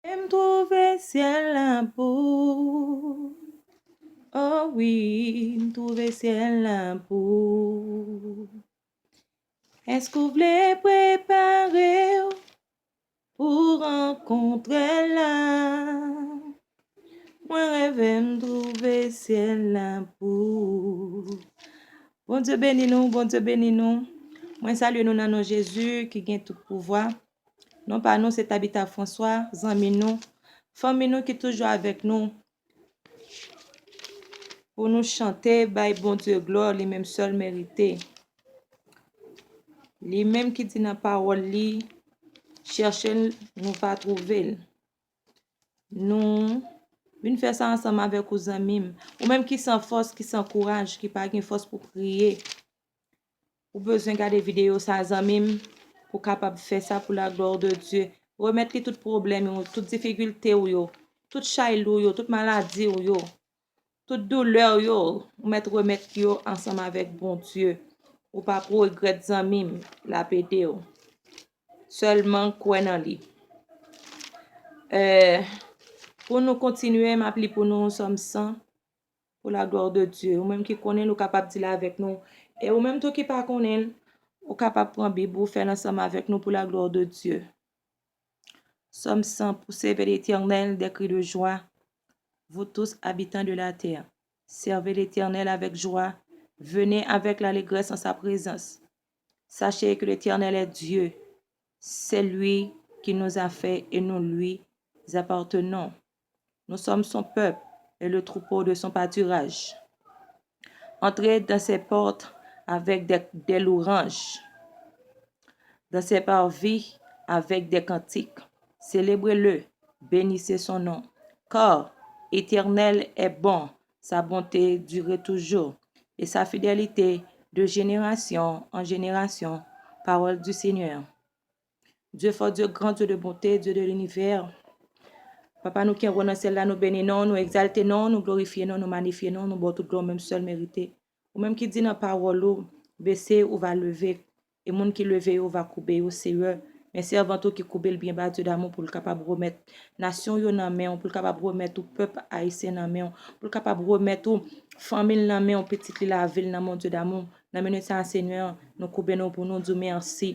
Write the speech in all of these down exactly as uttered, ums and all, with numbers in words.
M twouve syèl la pou ou. Oh wi, m twouve syèl la pou ou. Èske w vle prepare w pou rankontre l la? Mwen reve m twouve syèl la pou ou. Bondye beni nou, Bondye beni nou. Mwen salye nou nan non Jezi ki gen tout pouvwa. Non pa nou se Tabitha François, zanmi nou, fanmi nou ki toujou avèk nou pou nou chante, bay Bondye glwa, li menm sèl merite. Li menm ki di nan pawòl li, chèche l, nou va twouve l. Nou vin fè sa ansanm avèk ou, zanmi m. Ou menm ki san fòs, ki san kouraj, ki pa gen fòs pou priye. Ou bezwen gade videyo sa, zanmi m, pou kapab fè sa pou la gloire de Dieu. Remèt li tout pwoblèm yo, tout difikilte w yo, tout chay lou yo, tout maladi w yo, tout doulè w yo, ou mèt remèt yo ansanm avèk Bondye. Ou p ap regrèt, zanmi m, l ap ede w. Sèlman kwè nan li. Eh, pou nou kontinye, m ap li pou nou Sòm san. Pour la gloire de Dieu. Ou menm ki konnen l, ou kapab di l avèk nou. E ou menm tou ki pa konnen l, ou kapab pran Bib ou fè l ansanm avèk nou pour la gloire de Dieu. Sòm san. Pour servir l'Éternel des cris de joie, vous tous habitants de la terre. Servez l'Éternel avec joie, venez avec l'allégresse en sa présence. Sachez que l'Éternel est Dieu, c'est lui qui nous a fait et nous lui appartenons. Nous sommes son peuple et le troupeau de son pâturage. Entrez dans ses portes avec des, des louanges, dans ses parvis avec des cantiques. Célébrez-le, bénissez son nom. Car l'Éternel est bon, sa bonté dure toujours, et sa fidélité de génération en génération. Parole du Seigneur. Dieu fort, Dieu grand, Dieu de bonté, Dieu de l'univers. Papa nou ki anwo nan syèl la, nou beni non, nou egzalte non, nou glorifye non, nou manifye non, nou ba w tout glwa, ou menm sèl merite. Ou menm ki di nan pawòl ou, bese, ou va leve. E moun ki leve yo, ou va koube yo, Seyè. Men sèvant ou ki koube l byen ba, Dye damou, pou l kapab remèt nasyon yo nan men w, pou l kapab remèt ou pèp ayisyen nan men w, pou l kapab remèt ou fanmi l nan men w, pitit li, lavi l nan men w, Dye damou. Nan minit sa a, Senyè, nou koube nou pou nou di w mèsi.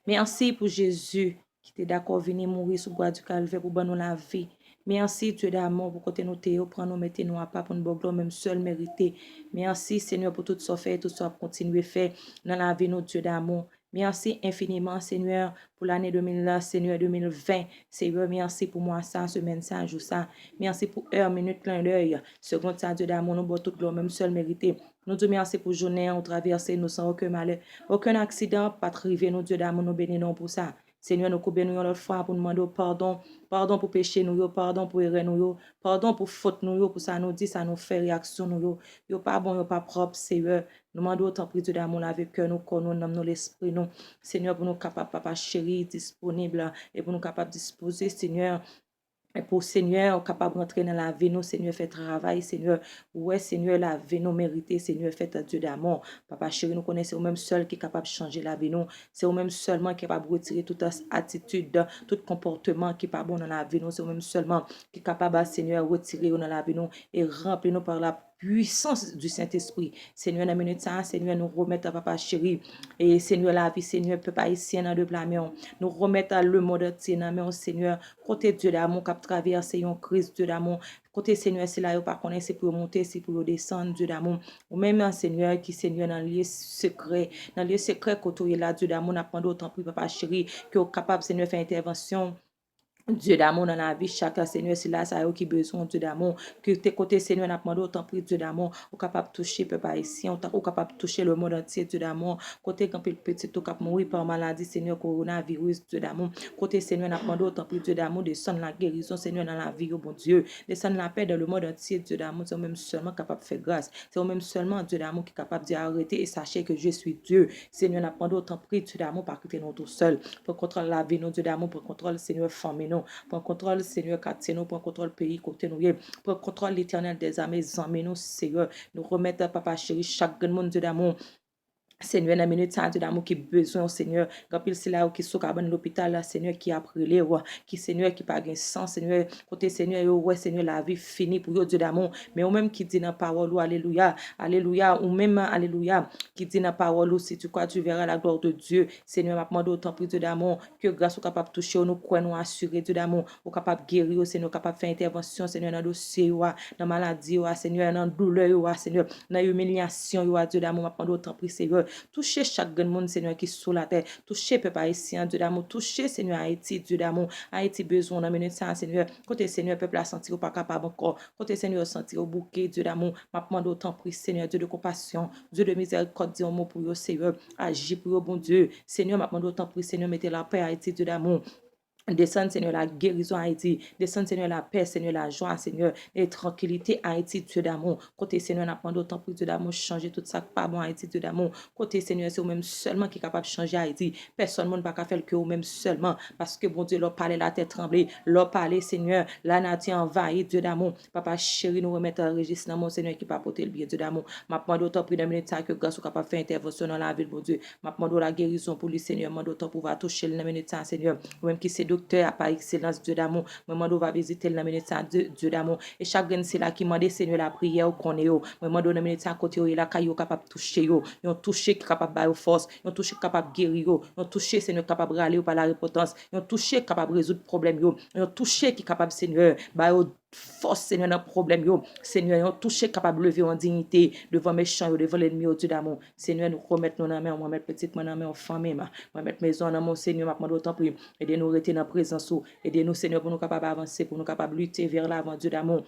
Mèsi pou Jezi ki te dakò vini mouri sou bwa di Kalvè pou ban nou lavi. Mèsi, Dye damou, pou kote nou te ye, ou pran nou, mete nou apa pou n ba w glwa, ou menm sèl merite. Mèsi, Senyè, pou tout sa w fè e tout sa w ap kontinye fè nan lavi nou, Dye damou. Mèsi enfiniman, Senyè, pou lane de mil la, Senyè, de mil ven. Seyè, mèsi pou mwa sa, semèn sa, jou sa. Mèsi pou è, minit, klendèy, segond sa, Dye damou, nou ba w tout glwa, ou menm sèl merite. Nou di w mèsi pou jounen an ou travèse nou san okenn malè, okenn aksidan pa t rive nou, Dye damou, nou beni non w pou sa. Senyè, nou koube nou yon lòt fwa pou n mande w padon. Padon pou peche nou yo, padon pou erè nou yo, padon pou fot nou yo, pou sa nou di, sa nou fè, reyaksyon nou yo. Yo pa bon, yo pa pwòp, Seyè. Nou mande w, tanpri, Dye damou, lave kè nou, kò nou, nanm nou, lespri nou. Senyè, pou nou kapab, Papa cheri, disponib, e pou nou kapab dispoze, Senyè, pou Senyè kapab rantre nan lavi nou, Senyè fè travay, Senyè, ou wè, Senyè, lavi nou merite, Senyè, fè tan Dye damou. Papa cheri, nou konnen se ou menm sèl ki kapab chanje lavi nou. Se ou menm sèlman ki kapab retire tout atitid, tout konpòteman ki pa bon nan lavi nou. Se ou menm sèlman ki kapab, Senyè, retire yo nan lavi nou e ranpli nou pa la puissance du Saint-Esprit. Senyè, nan minit sa a, Senyè, nou remèt a Papa cheri. E Senyè, lavi, Senyè, pèp ayisyen nan de pla men w. Nou remèt a lemonn antye nan men w, Senyè. Kote Dye damou k ap travèse yon kriz, Dye damou. Kote, Senyè, sila yo pa konnen si pou yo monte, si pou yo desann, Dye damou. Ou menm, Senyè, ki, Senyè, nan lye sekrè, nan lye sekrè kote w ye la, Dye damou, n ap mande w, tanpri, Papa cheri, ke w kapab, Senyè, fè entèvansyon. Dye damou nan lavi chak, Senyè, sila sa yo ki bezwen w, Dye damou. Ki te kote, Senyè, n ap mande w, tanpri, Dye damou, ou kapab touche pèp ayisyen, ou ta-, ou kapab touche lemonn antye, Dye damou. Kote gen anpil pitit ou k ap mouri pa maladi, Senyè, kowonaviris, Dye damou. Kote, Senyè, n ap mande w, tanpri, Dye damou, desann lagerizon, Senyè, nan lavi yo, Bondye. Desann lapè dans le monde entier, Dye damou. Se ou menm sèlman kapab fè gras. Se ou menm sèlman, Dye damou, ki kapab di arete e sachez que je suis Dieu. Senyè, n ap mande w, tanpri, Dye damou, pa kite nou tousèl. Pran kontwòl lavi nou, Dye damou, pran kontwòl, Senyè, fanmi nou. Pran kontwòl, Senyè, katye nou, pran kontwòl peyi kote nou ye. Pran kontwòl, Letènèl dèzame, zanmi nou, Seyè. Nou remèt, Papa cheri, chak grenn moun, Dye damou, Senyè, nan minit sa a, Dye damou, ki bezwen w, Senyè. Gen anpil sila yo ki sou kabann lopital la, Senyè, ki ap rele w, ki, Senyè, ki pa gen san, Senyè, kote, Senyè, yo wè, Senyè, lavi fini pou yo, Dye damou. Men ou menm ki di nan pawòl ou, alelouya, alelouya, ou menm, alelouya, ki di nan pawòl ou, si tu crois, tu verras la gloire de Dieu. Senyè, m ap mande w, tanpri, Dye damou, ke gras ou kapab touche yo, nou kwè, nou asire, Dye damou, ou kapab geri yo, Senyè, ou kapab fè entèvansyon, Senyè, nan dosye yo a, nan maladi yo a, Senyè, nan doulè yo a, Senyè, nan imilyasyon yo a, Dye damou, m ap mande w, tanpri, Senyè, touche chak grenn moun, Senyè, ki sou latè, touche pèp ayisyen an, Dye damou, touche, Senyè, Ayiti, Dye damou, Ayiti bezwen w nan minit sa a, Senyè, kote, Senyè, pèp la santi yo pa kapab ankò, kote, Senyè, yo santi yo bouke, Dye damou, m ap mande w, tanpri, Senyè, Dye de konpasyon, Dye de mizèrikòd, di yon mo pou yo, Senyè, aji pou yo, Bondye, Senyè, m ap mande w, tanpri, Senyè, mete lapè Ayiti, Dye damou, desann, Senyè, lagerizon Ayiti. Desann, Senyè, lapè, Senyè, lajwa, Senyè, e trankilite Ayiti, Dye damou. Kote, Senyè, n ap mande w, tanpri, Dye damou, chanje tout sa k pa bon Ayiti, Dye damou. Kote, Senyè, se ou menm sèlman ki kapab chanje Ayiti. Pèsòn moun pa ka fè l ke ou menm sèlman. Paske, Bondye, lè w pale, latè tranble. Lè w pale, Senyè, lanati anvayi, Dye damou. Papa cheri, nou remèt Régis nan men w, Senyè, ki pa pote l byen, Dye damou. M ap mande w, tanpri, nan minit sa a, ke gras ou kapab fè entèvansyon nan lavi l, Bondye. M ap mande w lagerizon pou li, Senyè. M mande w, tanpri, w va touche l nan minit sa a, Senyè. Ou menm ki se doktè a pa ekselans, Dye damou. Mwen mande w va vizite l nan minit sa a, Dye, Dye damou. E chak grenn sila ki mande, Senyè, lapriyè, ou konnen yo. Mwen mande w nan minit sa a, kote yo ye lakay yo, kapab touche yo. Yon touche ki kapab ba yo fòs. Yon touche ki kapab geri yo. Yon touche, Senyè, ki kapab rale yo pa larepantans. Yon touche ki kapab rezoud pwoblèm yo. Yon touche ki kapab, Senyè, ba yo fòs, Senyè, nan pwoblèm yo. Senyè, yon touche kapab leve yo an diyite devan mechan yo, devan lènmi yo, Dye damou. Senyè, nou remèt nou nan men w, mwen remèt pitit mwen nan men w, fanmi m. Mwen remèt mezon an nan men w, Senyè, m ap mande w, tanpri, ede nou rete nan prezans ou. Ede nou, Senyè, pou nou kapab avanse, pou nou kapab lite vè lavan, Dye damou.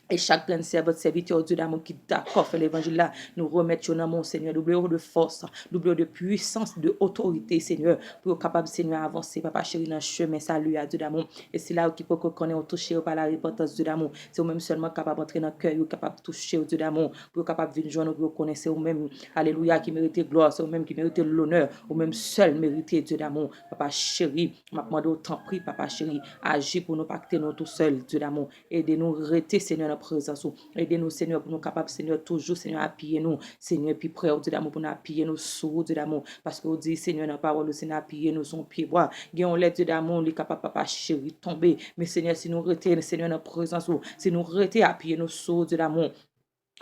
E chak grenn sèvant, sèvitè, Dye damou, ki dakò fè levanjil la, nou remèt yo nan men w, Senyè. Double yo de fòs, double yo de pwisans, de otorite, Senyè, pou yo kapab, Senyè, avanse, Papa cheri, nan chemen sali a, Dye damou. E sila yo ki poko konnen w, touche yo pa larepantans, Dye damou. Se ou menm sèlman k kapab antre nan kè yo, kapab touche yo, Dye damou, pou yo kapab vin jwenn ou, pou yo konnen se ou menm, alelouya, ki merite glwa, se ou menm ki merite lonè, ou menm sèl merite, Dye damou. Papa cheri, m ap mande w, tanpri, Papa cheri, aji pou nou, pa kite nou tousèl, Dye damou. Ede nou rete, Senyè, nan prezans ou. Ede nou, Senyè, pou nou kapab, Senyè, toujou, Senyè, apiye nou, Senyè, pi pre w, Dye damou, pou nou apiye nou sou ou, Dye damou. Paske ou di, Senyè, nan pawòl ou, si nou apiye nou sou yon pyebwa, gen yon lè, Dye damou, li kapab, Papa cheri, tonbe. Men, Senyè, si nou rete, Senyè, nan prezans ou, si nou rete apiye nou sou ou, Dye damou,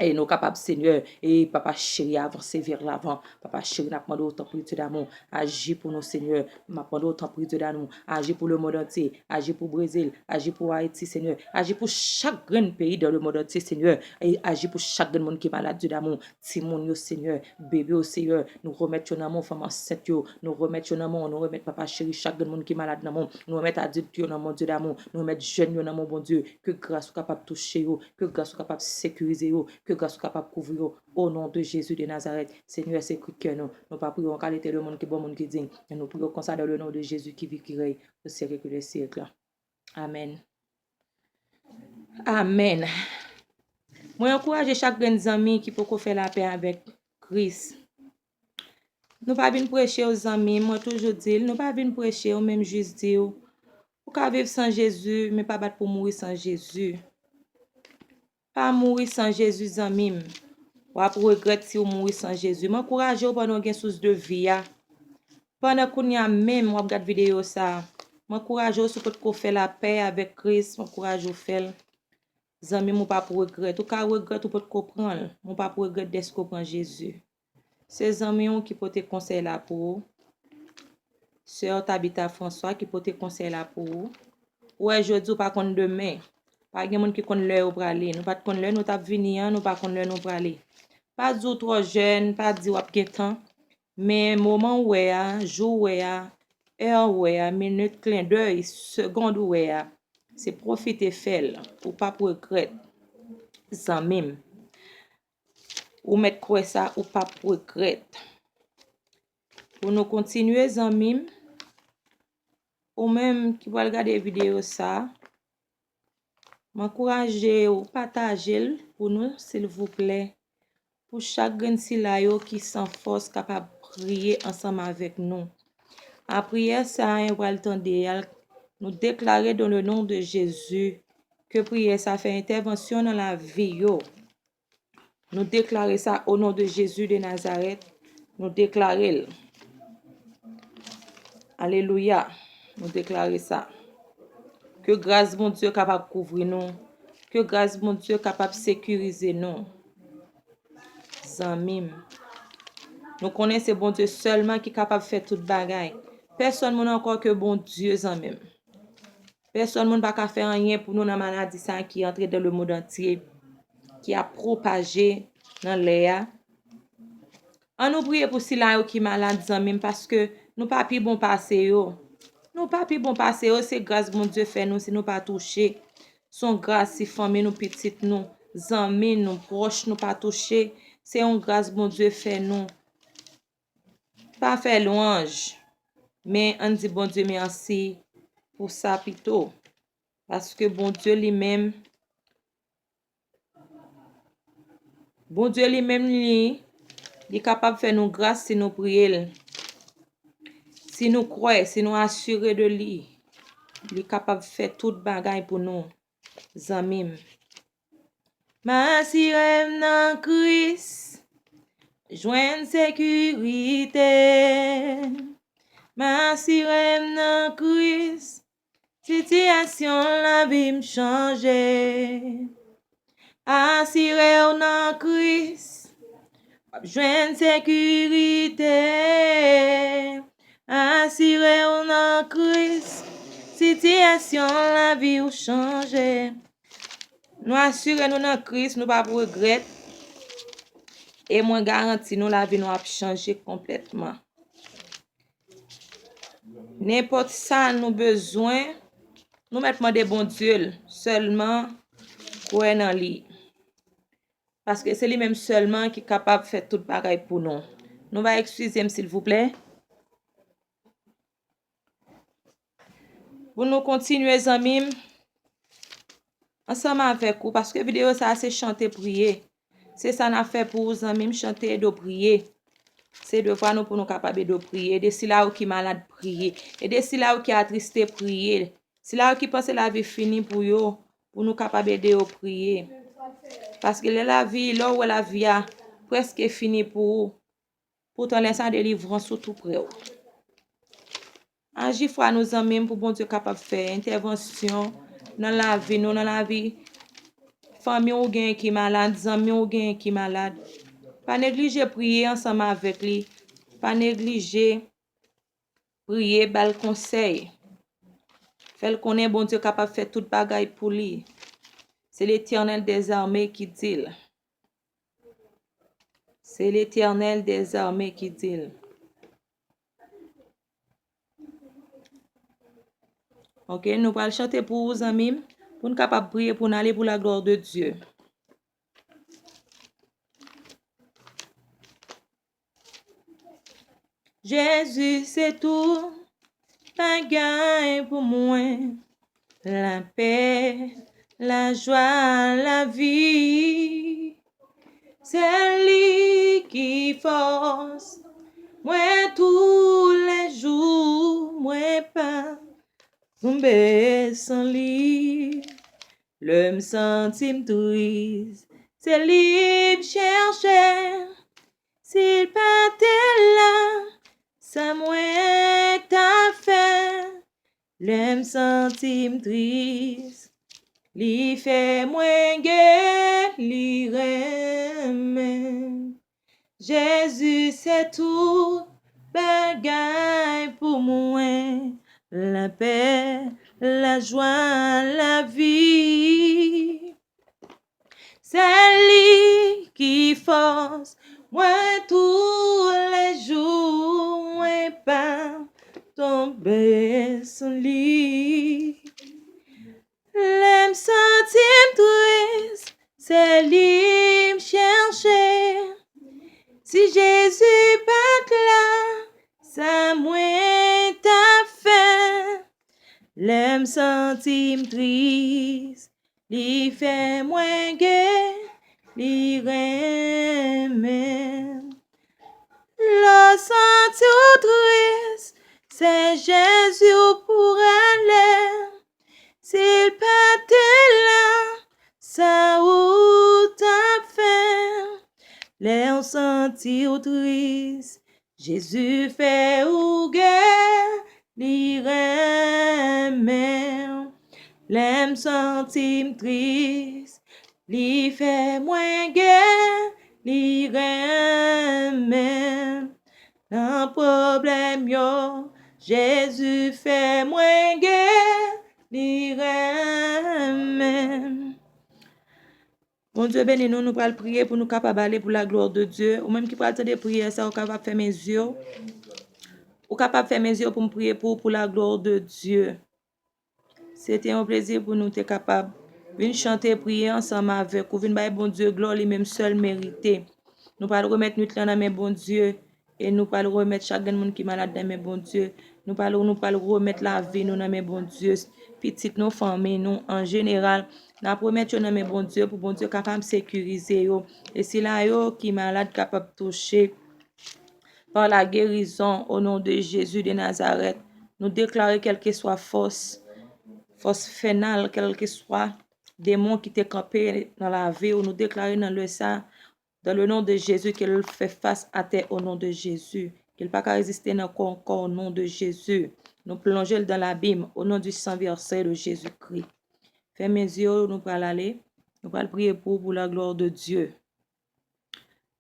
e nou kapab, Senyè, e Papa cheri, avanse vè lavan. Papa cheri, n ap mande w, tanpri, Dye damou, aji pou nou, Senyè. M ap mande w, tanpri, Dye damou, aji pou lemonn antye, aji pou Brezil, aji pou Ayiti, Senyè. Aji pou chak grenn peyi dans le monde entier, Senyè. E aji pou chak grenn moun ki malad, Dye damou. Timoun yo, Senyè. Bebe yo, Senyè. Nou remèt yo nan men w, fanm ansent yo. Nou remèt yo nan men w. Nou remèt, Papa cheri, chak grenn moun ki malad nan men w. Nou remèt adilt yo nan men w, Dye damou. Nou remèt jèn yo nan men w, Bondye. Ke gras ou kapab touche yo. Ke gras ou kapab sekirize yo. Ke gras ou kapab kouvri yo. Au nom de Jésus de Nazareth. Senyè, sekwi kè nou. Nou pa priye w an kalite de moun ki bon, moun ki diy. Men nou priye w konsa dans le nom de Jésus qui vit, qui règne au siècle des siècles. Amèn. Amèn. Mwen ankouraje chak grenn zanmi ki poko fè lapè avèk Kris. Nou pa vin preche w, zanmi m, mwen toujou di l, nou pa vin preche w, men m jis di w, ou ka viv san Jezi, men pa bat pou mouri san Jezi. Pa mouri san Jezi, zanmi m. W ap regrèt si w mouri san Jezi. M ankouraje w pandan w gen sous de vi a. Pandan kounye a menm w ap gad videyo sa a, m ankouraje w, si w potko fè lapè avèk Kris, m ankouraje w fè l. Zanmi m, ou p ap regrèt. Ou ka regrèt ou potko pran l, men w p ap regrèt dèske w pran Jezi. Se zanmi w ki pote konsèy la pou ou. Sè Tabitha François ki pote konsèy la pou ou. Ou wè jodi, ou pa konn demen. Pa gen moun ki konn lè yo prale. Nou pa t konn lè nou t ap vini an, nou pa konn lè nou prale. Pa di w twò jèn, pa di w ap gen tan. Men moman w wè a, jou w wè a, è w wè a, minit, klendèy, segond w wè a, se pwofite fè l. Ou p ap regrèt, zanmi m. Ou mèt kwè sa, ou p ap regrèt. Pou nou kontinye, zanmi m, ou menm ki pral gade videyo sa, m ankouraje w pataje l pou nou, silvouplè, pou chak grenn sila yo ki san fòs kapab priye ansanm avèk nou. A priyè sa a, yo pral tande a, nou deklare dans le nom de Jésus ke priyè sa fè entèvansyon nan lavi yo. Nou deklare sa au nom de Jésus de Nazareth. Nou deklare l. Alelouya. Nou deklare sa. Ke gras Bondye kapab kouvri nou. Ke gras Bondye kapab sekirize nou. Zanmi m. Nou konnen se Bondye sèlman ki kapab fè tout bagay. Pèsonn moun ankò ke Bondye, zanmi m. Pèsonn moun pa ka fè anyen pou nou nan maladi sa a ki antre dans le monde entier, ki ap pwopaje nan lè a. An nou priye pou sila yo ki malad, zanmi m, paske nou pa pi bon pase yo. Nou pa pi bon pase yo, se gras Bondye fè nou si nou pa touche. Se yon gras si fanmi nou, pitit nou, zanmi nou, pwòch nou pa touche. Se yon gras Bondye fè nou. Pa fè lwanj, men ann di Bondye mèsi pou sa pito. Paske Bondye li menm, Bondye li menm li, li kapab fè nou gras si nou priye l. Si nou kwè, si nou asire de li, li kapab fè tout bagay pou nou, zanmi m. M asire m nan Kris, jwenn sekirite. M asire m nan Kris, sitiyasyon lavi m chanje. Asire w nan Kris, w ap jwenn sekirite. Asire w nan Kris, sitiyasyon lavi w chanje. Nou asire nou nan Kris, nou p ap regrèt. E mwen garanti nou lavi nou ap chanje konplètman. Nenpòt sa nou bezwen, nou mèt mande Bondye l sèlman, kwè nan li. Paske se li menm sèlman ki kapab fè tout bagay pou nou. Nou va eskize m silvouplè. Pou nou kontinye, zanmi m, ansanm avèk ou, paske videyo sa a se chante, priye. Se sa n ap fè pou ou, zanmi m, chante, ede w priye. Se devwa nou pou nou kapab ede w priye. Ede sila yo ki malad, priye. Ede sila yo ki atriste, priye. Sila yo ki panse lavi fini pou yo, pou nou kapab ede yo priye. Paske lè lavi, lè w wè lavi a prèske fini pou ou, poutan lè sa a delivrans ou tou prè w. Aji fwa nou, zanmi m, pou Bondye kapab fè entèvansyon nan lavi nou, nan lavi fanmi w genyen ki malad, zanmi w genyen ki malad. Pa neglije priye ansanm avèk li. Pa neglije priye, ba l konsèy. Fè l konnen Bondye kapab fè tout bagay pou li. Se Letènèl dèzame ki di l. Se Letènèl dèzame ki di l. Ok, nou pral chante pou ou, zanmi m, pou n kapab priye, pou n ale pour la gloire de Dieu. Jezi se tout bagay pou mwen, lapè, lajwa, lavi. Se li ki fòs mwen toulejou, mwen pa tonbe san li. Lè m santi m tris, se li m chèche. Si l pa te la, sa mwen ta fè? Lè m santi m tris, li fè mwen gen, li renmen. Jezi se tout bagay pou mwen, lapè, lajwa, lavi. Se li ki fòs mwen toulejou, mwen pa tonbe san li. Lè m santi m tris, se li m chèche. Si Jezi pa t la, sa mwen ta fè? Lè m santi m tris, li fè mwen gen, li renmen. Lè w santi w tris, se Jezi w pou rale. Si l pa te la, sa ou t ap fè? Lè w santi w tris, Jezi fè ou gen, li renmen w. Lè m santi m tris, li fè mwen gen, li renmen m. Nan pwoblèm yo, Jezi fè mwen gen, li renmen m. Bondye beni nou, nou pral priye pou nou kapab ale pour la gloire de Dieu. Ou menm ki pral tande priyè sa, ou kapab fèmen zye w. Ou kapab fèmen zye w pou m priye pou ou pour la gloire de Dieu. Se te yon plezi pou nou te kapab vin chante, priye ansanm avèk ou, vin bay Bondye glwa li menm sèl merite. Nou pral remèt nwit lan nan men Bondye. E nou pral remèt chak grenn moun ki malad nan men Bondye. Nou pral, nou pral remèt lavi nou nan men Bondye. Pitit nou, fanmi nou, an jeneral, n ap remèt yo nan men Bondye pou Bondye kapab sekirize yo. E sila yo ki malad kapab touche par la guérison au nom de Jésus de Nazareth. Nou deklare kèlkeswa fòs, fòs fènal, kèlkeswa demon ki te kanpe nan lavi w, nou deklare nan lè sa, dans le nom de Jésus, ke l fè fas atè au nom de Jésus, ke l pa ka reziste nan kò ankò au nom de Jésus. Nou plonje l dans l'abîme au nom du sang versé de Jésus-Christ. Fèmen zye w, nou pral ale. Nou pral priye pou, pour la gloire de Dieu.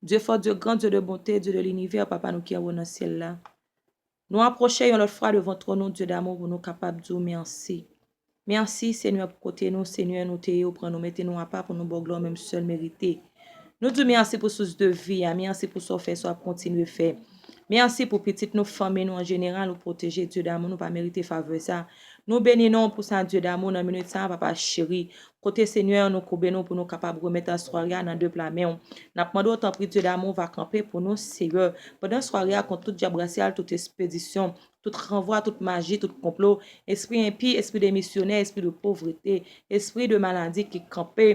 Dieu fort, Dieu grand, Dieu de bonté, Dieu de l'univers, Papa nou ki anwo nan syèl la. Nou apwoche yon lòt fwa devan twòn ou, Dye damou, pou nou kapab di w mèsi. Mèsi, Senyè, pou kote nou, Senyè, nou te ye, ou pran nou, mete nou apa pou nou ba w glwa menm sèl merite. Nou di w mèsi pou sous de vi a, mèsi pou sa w fè, sa w ap kontinye fè. Mèsi pou pitit nou, fanmi nou an jeneral, ou pwoteje, Dye damou, nou pa merite favè sa. Nou beni non w pou sa, Dye damou, nan minit sa, Papa cheri. Kote, Senyè, nou koube nou pou nou kapab remèt asware a nan de pla men w. N ap mande w, tanpri, Dye damou, va kanpe pou nou, Senyè. Pandan sware a, kont tout dyab rasyal, tout espedisyon, tout ranvwa, tout maji, tout konplo, espri enpi, espri de misyonè, espri de povrete, espri de maladi ki kanpe,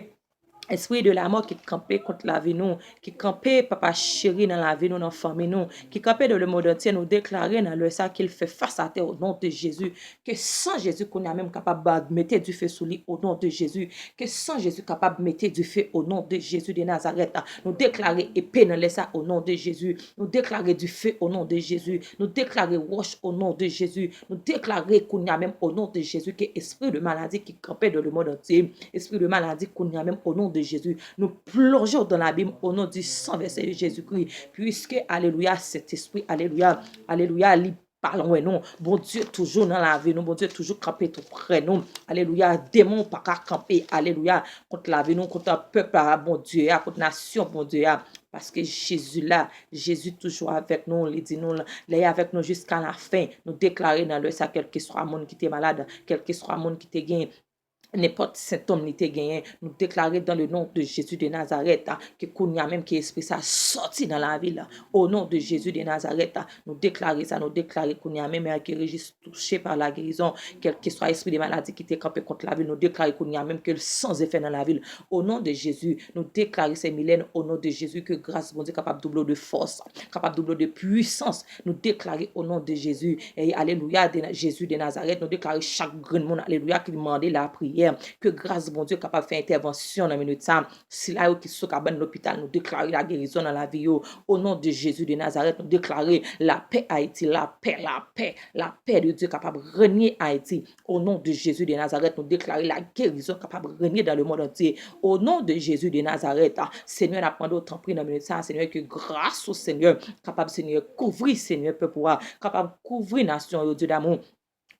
espri de lamò ki kanpe kont lavi nou, ki kanpe, Papa cheri, nan lavi nou, nan fanmi nou, ki kanpe dans le monde entier, nou deklare nan lè sa ke l fè fas atè au nom de Jésus. Ke san Jezi kounye a menm kapab mete dife sou li au nom de Jésus. Ke san Jezi kapab mete dife au nom de Jésus de Nazareth. Nou deklare epe nan lè sa au nom de Jésus. Nou deklare dife au nom de Jésus. Nou deklare wòch au nom de Jésus. Nou deklare kounye a menm au nom de Jésus ke espri de maladi ki kanpe dans le monde entier. Espri de maladi kounye a menm au nom de Jésus. Nou plonje w dans l'abîme au nom du sang versé de Jésus-Christ. Puisque, alelouya, Sentespri, alelouya, alelouya, li pa lwen nou. Bondye toujou nan lavi nou. Bondye toujou kanpe tou prè nou. Alelouya. Demon pa ka kanpe. Alelouya. Kont lavi nou, kont pèp a Bondye a, kont nasyon Bondye a. Paske Jezi la, Jezi toujou avèk nou. Li di nou, lè avèk nou jiska lafen. Nou deklare nan lè sa, kèlkeswa moun ki te malad, kèlkeswa moun ki te gen nenpòt sentòm li te genyen, nou deklare dans le nom de Jésus de Nazareth, ke kounye a menm ke espri sa sòti nan lavi l. Au nom de Jésus de Nazareth, nou deklare sa, nou deklare kounye a menm ke rejis touche par la guérison, kèlkeswa espri de maladi ki te kanpe kont lavi l, nou deklare kounye a menm ke l san efè nan lavi l. Au nom de Jésus, nou deklare, sè Milèn, au nom de Jésus, ke gras Bondye kapab double w de fòs, kapab double w de pwisans. Nou deklare au nom de Jésus, e alelouya, de Jezi de Nazareth, nou deklare chak grenn moun, alelouya, ki mande lapriyè, ke gras Bondye kapab fè entèvansyon nan minit sa. Sila yo ki sou kabann lopital, nou deklare lagerizon nan lavi yo. Au nom de Jésus de Nazareth, nou deklare lapè Ayiti, lapè, lapè, lapè de Dye kapab renye Ayiti. Au nom de Jésus de Nazareth, nou deklare lagerizon kapab renye dans le monde entier. Au nom de Jésus de Nazareth, Senyè, n ap mande w tanpri nan minit sa, Senyè, ke gras ou, Senyè, kapab, Senyè, kouvri, Senyè, pèp ou a, kapab kouvri nasyon yo, Dye damou.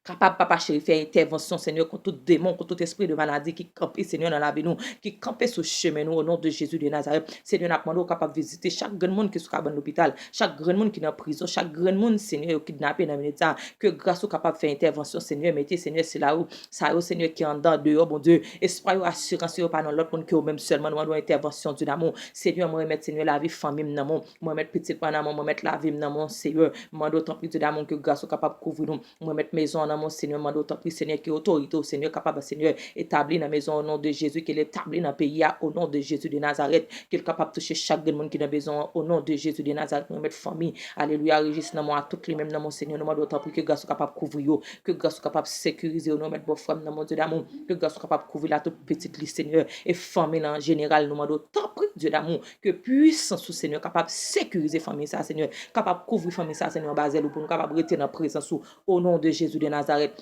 Kapab, Papa cheri, fè entèvansyon, Senyè, kont tout demon, kont tout espri de maladi ki kanpe, Senyè, nan lavi nou, ki kanpe sou chemen nou, au nom de Jésus de Nazareth. Senyè, n ap mande w kapab vizite chak grenn moun ki sou kabann lopital, chak grenn moun ki nan prizon, chak grenn moun, Senyè, yo kidnape nan minit sa. Ke gras ou kapab fè entèvansyon, Senyè, mete, Senyè, sila yo, sa yo, Senyè, ki anndan, deyò, Bondye. Espwa yo, asirans yo, pa nan lòt moun ke ou menm sèlman. Nou mande w entèvansyon, Dye damou. Senyè, mwen remèt, Senyè, lavi fanmi m nan men w. Mwen remèt pitit mwen nan men w. Mwen remèt lavi m nan men w, Senyè. Mwen mande w, tanpri, Dye damou, ke gras ou kapab kouvri nou. Mwen remèt mezon an nan Mon Senyè, mande w tanpri, Senyè, ke otorite w, Senyè, kapab, Senyè, etabli nan mezon an, o non de Jezi, ke l etabli nan peyi a, o non de Jezi de Nazarèt, ke l kapab touche chak grenn moun ki nan mezon an, o non de Jezi de Nazarèt, nou remèt fanmi, alelouya, Rejis nan men w, a tout li menm nan men w, Senyè, nou mande w tanpri ke gras ou kapab kouvri yo, ke gras ou kapab sekirize yo, nou remèt bò frè m nan men w, Dye damou, ke gras ou kapab kouvri l a tout pitit li, Senyè, e fanmi l an jeneral, nou mande w tanpri, Dye damou, ke pwisans ou, Senyè, kapab sekirize fanmi sa, Senyè, kapab kouvri fanmi sa, Senyè, anba zèl ou, pou nou kapab rete nan prezans ou, o non de Jezi de Nazarèt.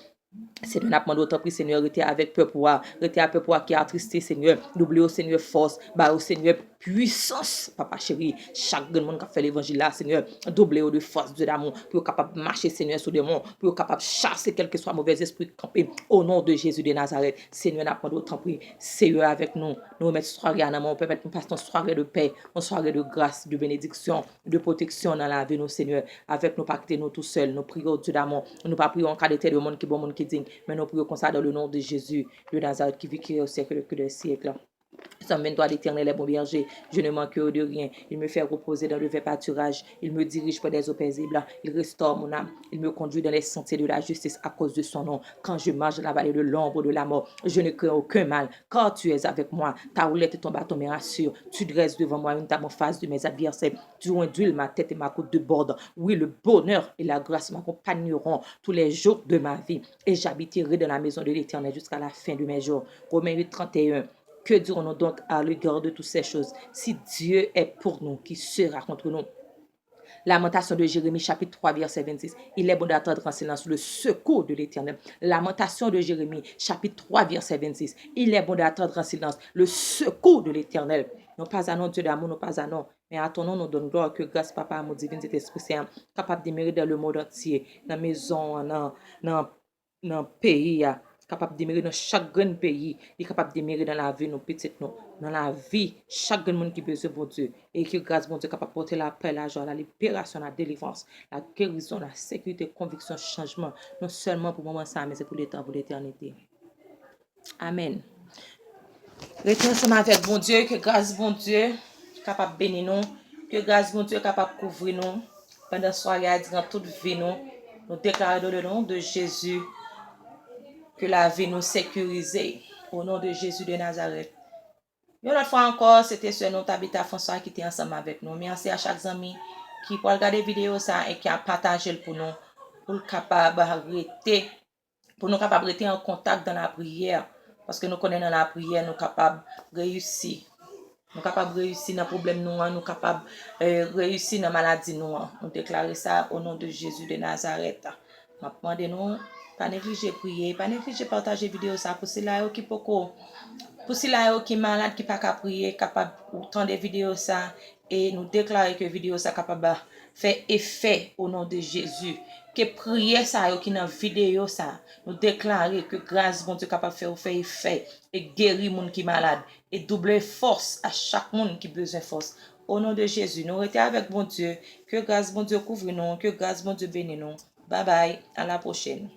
Senyè, n ap mande w tanpri, Senyè, rete avèk pèp ou a, rete avèk pèp ou a ki atriste, Senyè, double yo, Senyè, fòs, ba yo, Senyè, pwisans, papa cheri, chak grenn moun k ap fè levanjil la, Senyè, double yo de fòs, de damou, pou yo kapab mache, Senyè, sou demon, pou yo kapab chase kèlkeswa movèzespri k kanpe, o non de Jezi de Nazarèt. Senyè, n ap mande w tanpri, Senyè, avèk nou, nou remèt sware a nan men w, pèmèt nou pase yon sware de pè, yon sware de gras, de benediksyon, de pwoteksyon nan lavi nou, Senyè. Avèk nou, pa kite nou tousèl. Nou priye w, Dye damou. Nou pa priye w an kalite de moun ki bon, moun ki diy, men nou priye w konsa dans le nom de Jésus de Nazareth qui vit, qui règne au siècle des siècles. Psaume vingt-trois, l'Éternel est mon berger, je ne manquerai de rien. Il me fait reposer dans de verts pâturages, il me dirige près des eaux paisibles, il restaure mon âme, il me conduit dans les sentiers de la justice à cause de son nom. Quand je marche dans la vallée de l'ombre de la mort, je ne crains aucun mal, car tu es avec moi. Ta houlette et ton bâton me rassurent. Tu dresses devant moi une table en face de mes adversaires. Tu induis ma tête et ma coupe déborde. Oui, le bonheur et la grâce m'accompagneront tous les jours de ma vie, et j'habiterai dans la maison de l'Éternel jusqu'à la fin de mes jours. Romains huit, trente et un. Que dirons-nous donc à l'égard de toutes ces choses? Si Dieu est pour nous, qui sera contre nous? Lamentasyon de Jeremi, chapit twa, vèsè vennsis. Il est bon d'attendre en silence le secours de l'Éternel. Lamentasyon de Jeremi, chapit twa, vèsè vennsis. Il est bon d'attendre en silence le secours de l'Éternel. Nous pas à non, Dieu d'amour, nous pas à non. Mais à ton nom, nous donne gloire, que grâce, Papa, amour divin, Saint-Esprit Saint, capable de demeurer dans le monde entier, nan mezon an, nan, nan nan peyi a, kapab demere nan chak grenn peyi, li kapab demere nan lavi nou, pitit nou, nan lavi chak grenn moun ki bezwen Bondye, e ke gras Bondye kapab pote lapè, lajwa, la liberasyon, la delivrans, la gerizon, la sekirite, konviksyon, chanjman, non sèlman pou moman sa a, men se pou letan, pou letènite. Amèn. Rete ansanm avèk Bondye, ke gras Bondye kapab beni nou, ke gras Bondye kapab kouvri nou pandan sware a, diran tout vi nou. Nou deklare dans le nom de Jésus ke lavi nou sekirize. O non de Jezi de Nazarèt. Yon lòt fwa ankò, se te sè nou Tabitha François ki te ansanm avèk nou. Mèsi a chak zanmi ki pral gade videyo sa a e ki ap pataje l pou nou, pou l kapab rete, pou nou kapab rete an kontak dan lapriyè, paske nou konnen nan lapriyè nou kapab reyisi. Nou kapab reyisi nan pwoblèm nou an, nou kapab, eh, reyisi nan maladi nou an. Nou deklare sa o non de Jezi de Nazarèt. M ap mande nou, pa neglije priye, pa neglije pataje videyo sa pou sila yo ki poko, pou sila yo ki malad, ki pa ka priye, kapab tande videyo sa, e nou deklare ke videyo sa kapab fè efè o non de Jezi. Ke priyè sa yo ki nan videyo sa, nou deklare ke gras Bondye kapab fè yo fè efè e geri moun ki malad, e double fòs a chak moun ki bezwen fòs. O non de Jezi, nou rete avèk Bondye. Ke gras Bondye kouvri nou, ke gras Bondye beni nou. Babay, a la pwochèn.